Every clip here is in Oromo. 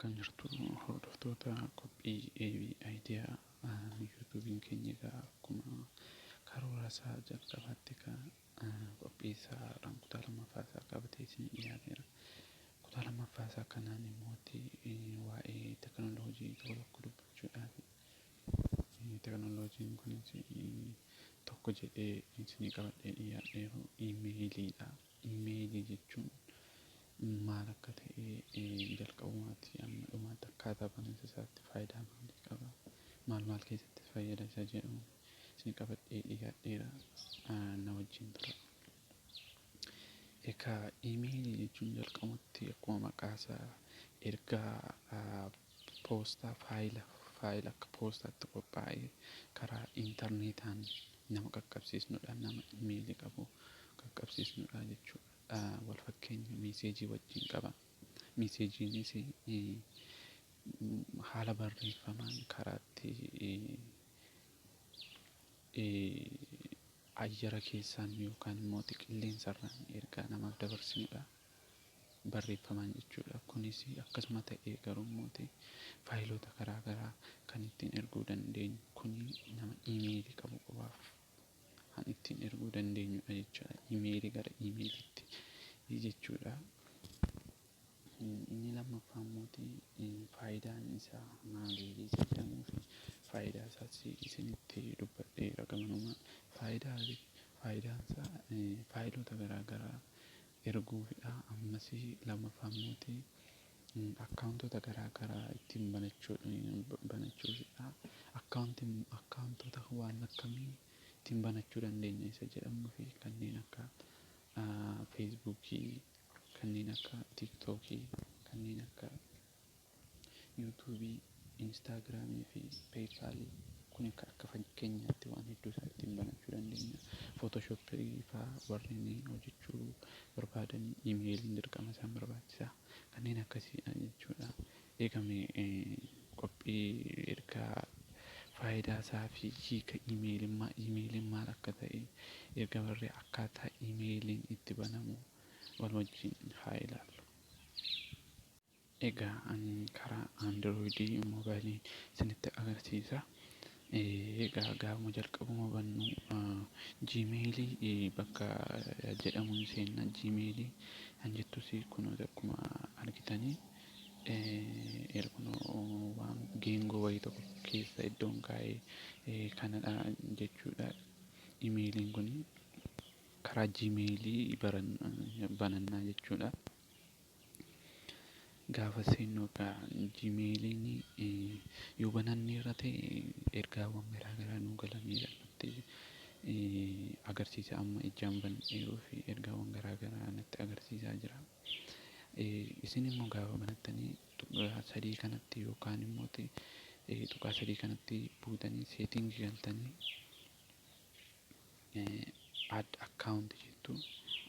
Akkam jirtu, hordoftoota qophii AV Idea? YouTubeiin keenya egaa akkuma karoora isaa jalqabaatti qophii isaa kutaa lammaffaa isaa qabatee isin dhiyaateera. Kutaa lammaffaa isaa kanaan immoo waa'ee teknooloojii tokko tokko dubbachuudhaaf, teknooloojiin kunis tokko jedhee isinii qabadhee dhiyaadheeru iimeeyiliidha. Iimeeyilii jechuun maal akka ta'e, jalqabumaatti amma dhumaatti akkaataa banamsa isaatti, faayidaa maalii qaba, maal maal keessatti fayyada isa jedhu isin qabadhee dhiyaadheera, na wajjin tura. Egaa iimeeyilii jechuun jalqabumatti akkuma maqaa isaa ergaa poostaa, faayila akka poostaatti qophaa'ee karaa intarneetaan nama qaqqabsiisnudha. Nama iimeeyilii qabu qaqqabsiisnudha jechuudha. Wal fakkeenya messageii wajjin qaba. Messageiinis haala barreeffamaan karaatti ayyara keessaan yookaan immoo qilleensarraan ergaa namaaf dabarsinudha. Barreeffamaan jechuudha. Kunis akkasuma ta'ee garuu immoo faayiloota garaa garaa kan ittiin erguu dandeenyu, kuni nama iimeeyilii qabu qofaaf kan ittiin erguu dandeenyudha jechuudha. Iimeeyilii gara iimeeyiliitti jechuudha. Inni lammaffaa immoo faayidaan isaa maali isa jedhamuu fi faayidaa isaas isinitti dubbadheera gamanumaan. Faayidaan isaa faayiloota garaa garaa erguufidha. Ammas lammaffaa immoo akkaawuntoota garaa garaa ittiin banachuufidha. Akkaawuntoota waan akkamii ittiin banachuu dandeenya isa jedhamuu fi kanneen akka Facebookii, kanneen akka TikTokii, kanneen akka YouTubeii, Instagramii fi PayPalii kun akka fakkeenyaatti waan hedduu isaa ittiin banachuu dandeenya. Photoshopii fa'aa warreen hojjechuu barbaadan iimeeyiliin dirqama isaan barbaachisa. Kanneen akkasiidha jechuudha. Eegamee qophii ergaa faayidaa isaa fi hiika iimeeyiliin maal akka ta'e erga barree, akkaataa iimeeyiliin itti banamu wal wajjin haa ilaallu. Egaa ani karaa Androidii moobaayilii isinitti agarsiisa. Egaa gaafuma jalqabuma bannu Gmailii bakka jedhamuun seenna. Gmailii kan jettus kun akkuma argitanii kunoo waan geengoo wayii tokko keessa iddoon kaa'ee kanadha jechuudha. Iimeeyiliin kun karaa Gmailii banannaa jechuudha. Gaafa seennu egaa Gmailiin yoo bananne irra ta'e ergaawwan garaa garaa nuu galaniidha nutti agarsiisa. Amma ijaan banadheeruu fi ergaawwan garaa garaa natti agarsiisaa jira. Isin immoo gaafa banattanii tuqaa sadii kanatti yookaan immoo tuqaa sadii kanatti buutanii, settingii galtanii, add account jettu.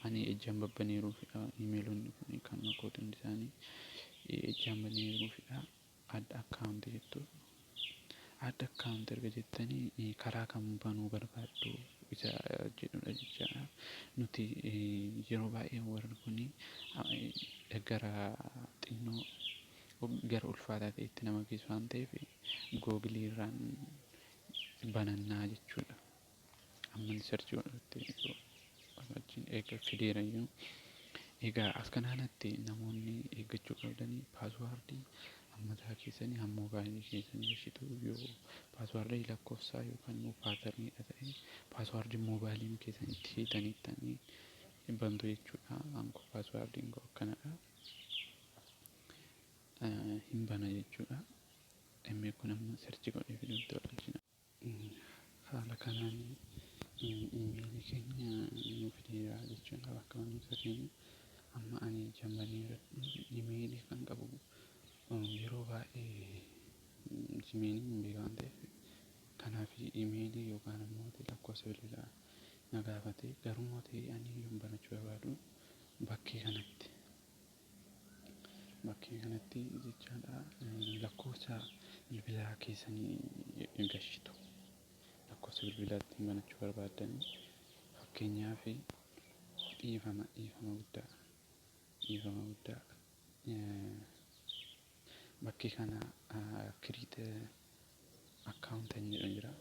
Ani ejjaan babbaneeruufidha. Iimeelonni kun kan kooti, hundi isaanii ejjaan baneeruufidha. Add account jettu. Add account erga jettanii karaa kam banuu barbaaddu isa jedhudha jechaadha. Nuti yeroo baay'ee warri kun gara xinnoo gara ulfaataa ta'etti nama geessu waan ta'eef Googleii irraan banannaa jechuudha. Amma search godhutti wajjin eega fideerayyuu. Egaa as kanaanatti namoonni eeggachuu qabdanii passwordii mataa keessanii hamma moobaayilii keessanii gashitu. Yoo passwordii lakkoofsaa yookaan immoo patterniidha ta'e, passwordii moobaayilii keessan itti hiitanii bantu jechuudha. Anko passwordiin koo akkanadha. Hin bana jechuudha. Inni kun amma search godhee fiduutti wal. Haala kanaan iimeelii keenya nuu fideera jechuudha bakka barumsa keenya. Amma ani jammaneera iimeelii kan qabu, yeroo baay'ee Gmailii hin beeku waan ta'eef, kanaaf iimeelii yookaan immoo lakkoofsa bilbilaa na gaafate. Garuu immoo ta'e ani yoon banachuu barbaadu bakkee kanatti jechaadha, lakkoofsa bilbilaa keessanii gashitu, lakkoofsa bilbilaa ittiin banachuu barbaaddanii. Fakkeenyaaf, dhiifama, dhiifama guddaa, dhiifama guddaa. Bakkee kana create account kan jedhu jira.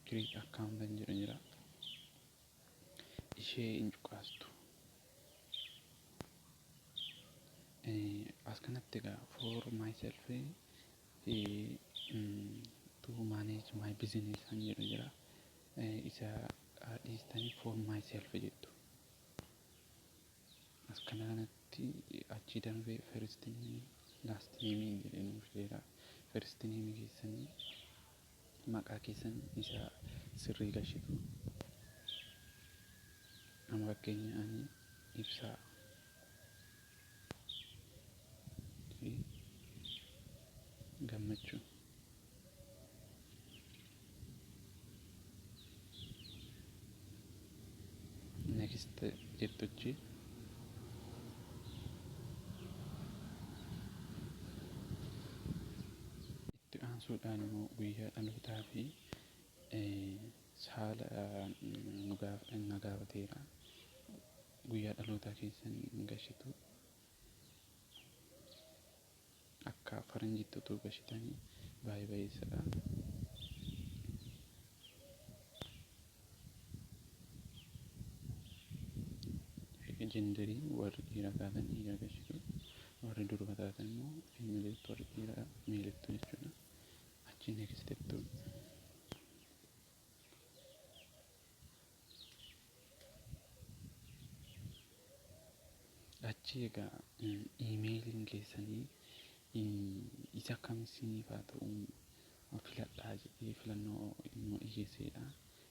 Create account kan jedhu jira. Ishee hin cuqaastu. As kanatti egaa for myself, to manage my business kan jedhu jira. Isa dhiistanii for myself jettu. As kana kanatti achi darbee first name, last name jedhee nuuf fideera. First name keessanii, maqaa keessan isa sirrii galchitu. Amma fakkeenya ani Ibsaa fi Gammachuu. Next jettuchi. Itti aansuudhaan immoo guyyaa dhalootaa fi saala na gaafateera. Guyyaa dhalootaa keessan hin gashitu. Akka faranjiitti utuu gashitanii baay'ee bayeessadha. Genderii, warri dhiira taatan dhiira gashitu. Warri durba taatan immoo femalettu, warri dhiiraa malettu jechuudha. Achi next jettu. Achi egaa iimeeliin keessanii isa kam isiniif haa ta'u filadhaa jedhee filannoo nu dhiyeesseedha.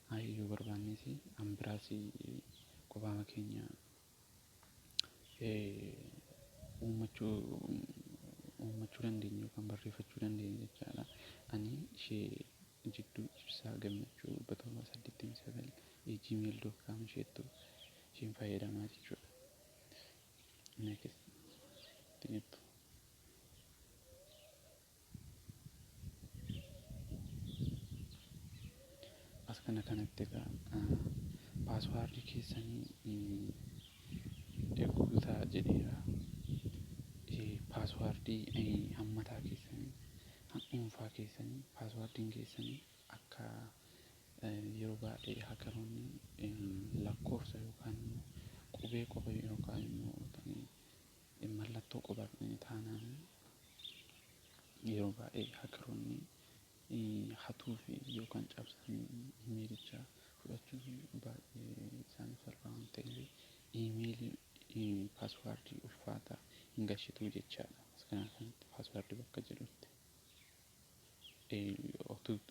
Haa, yoo barbaannes an biraas kophaama keenya uummachuu dandeenya yookaan barreeffachuu dandeenya jechaadha. Ani ishee jidduu Ibsaa Gammachuu 789 gmail.com isheettu isheen fayyadamaa jechuudha. Next jettu. As kana kanatti egaa passwordii keessanii guutaa jedheera. Passwordii hammataa keessanii, dhuunfaa keessanii, passwordiin keessanii akka yeroo baay'ee hackeroonni lakkoofsa yookaan immoo qubee qofa yookaan immoo mallattoo qofa taanaan yeroo baay'ee hackeroonni hatuu fi yookaan cabsanii iimeelicha fudhachuuf baay'ee isaaniif salphaa waan ta'eef iimeelii passwordii ulfaataa hin gashituu jechaadha. As kana kanatti passwordii bakka jedhutti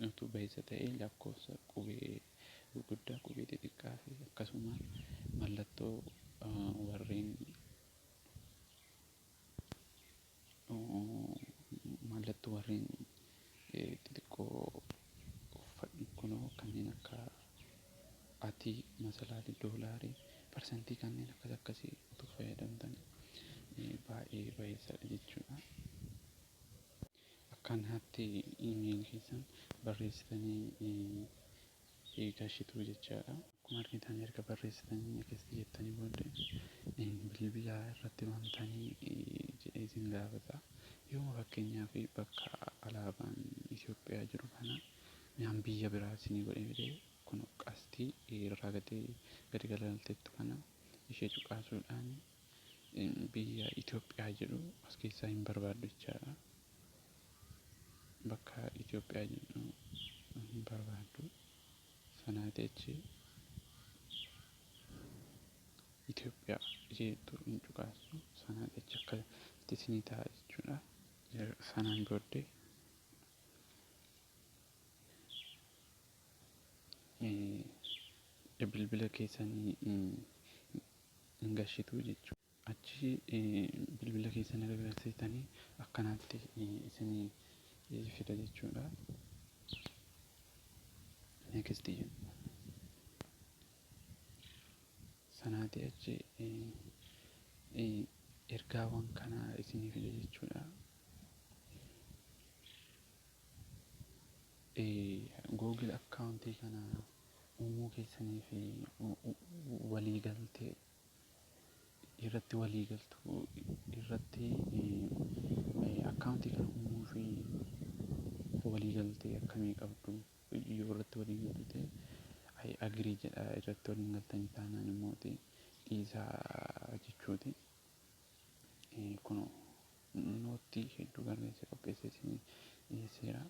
utuu baay'isa ta'ee lakkoofsa, qubee gurguddaa, qubee xixiqqaa fi akkasuma mallattoo warreen xixiqqoo kunoo kanneen akka atii, masalaalii, doolaarii, parsantii kanneen akkas akkasii utuu fayyadamtan baay'ee baay'isadha jechuudha. Akkanatti iimeelii keessan barreessitanii gashituu jechaadha. Akkuma argitan erga barreessitanii next jettanii booddee bilbila irratti bantanii jedhee isin gaafata. Yoo fakkeenyaaf bakka alaabaan Itoophiyaa jiru kana mi'aan biyya biraa isinii godhee fidee, kun qastii irraa gadi galagalteettu kana ishee cuqaasuudhaan biyya Itoophiyaa jedhu as keessaa hin barbaaddu jechaadha. Bakka Itoophiyaa jedhu hin barbaaddu. Sanaati achi Itoophiyaa isheettu hin cuqaastu. Sanaati achi akka itti isinii ta'a jechuudha. Sanaan booddee bilbila keessanii hin gashitu jechuudha. Achi bilbila keessan erga galchitanii akkanaatti isinii fida jechuudha. Next jedhu. Sanaati achi ergaawwan kana isinii fida jechuudha. Google accountii kana uumuu keessanii fi waliigaltee Irratti walii galtu, irratti akkaawuntii kana uumuu fi walii galtee akkamii qabdu? Yoo irratti walii galtu ta'e "I agree" jedha. Irratti waliin galtanii taanaan immoo dhiisaa jechuuti. Kun note hedduu barreessee qopheessee isinii dhiyeesseera.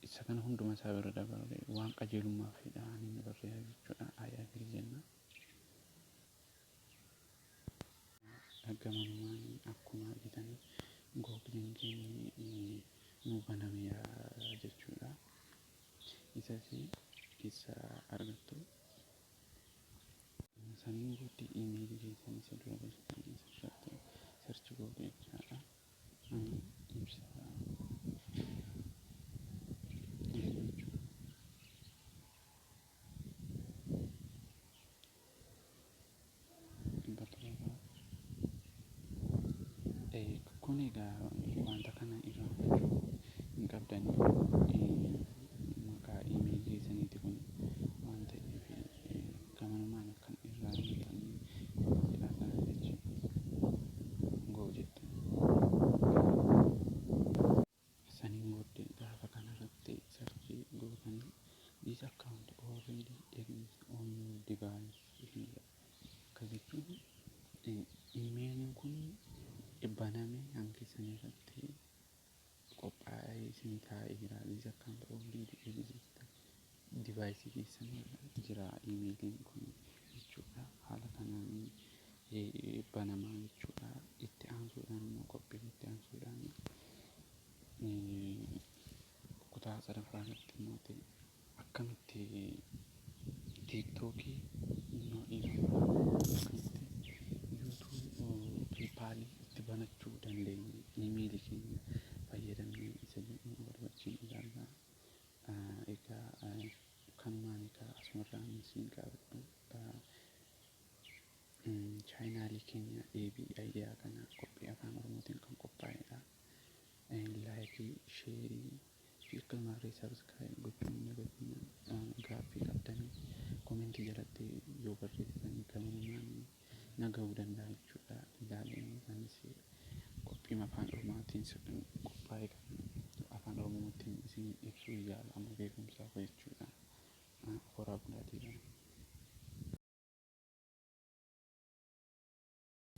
Isa kana hunduma isaa bira dabarre waan qajeelummaafidha inni barreessa jechuudha. "I agree" jenna. Gamanumaan akkuma argitan Googleiin keenya nu banameera jechuudha. Isas isa argattu. Saniin booddee iimeelii keessan isa dura galchitan isa irratti search gootu jechaadha. Ani ibsa jechuudha. 700. Kun egaa wanta kana irraanfachuu hin qabdanii, maqaa iimeelii keessaniiti kun waan ta'eef gamanumaan akkan irraanfatanii jedha. Kana jechi go jettu. Saniin booddee gaafa kanarratti search gootanii "This account already exists on your device" jedha. Akkas jechuun iimeeliin kun banamee hanqisanii irratti qophaa'ee isin taa'eera. "This account already exists", device keessan irra jira iimeeliin kun jechuudha. Haala kanaan banamaa jechuudha. Itti aansuudhaan immoo qophii itti aansuudhaan kutaa sadaffaa irratti immoo akkamitti TikTokii, akkamitti YouTube, PayPalii itti banachuu dandeenya iimeelii keenya fayyadamnee isa jedhu wal wajjin ilaalla. Egaa kanumaan egaa asumarraan isin gaafadhu. Channelii keenya AB Idea kana qophii Afaan Oromootiin kan qophaa'edha. Like, share fi akkasumallee subscribe gochuun hin dagatinaa. Gaaffii qabdanii comment jalatti yoo barreessitan gamanumaan na gahuu danda'a jechuudha. Ilaalee anis qophii Afaan Oromootiin qophaa'e kana Afaan Oromootiin isin ibsuu yaala amma beekumsaa jechuudha. Horaa bulaatii kana.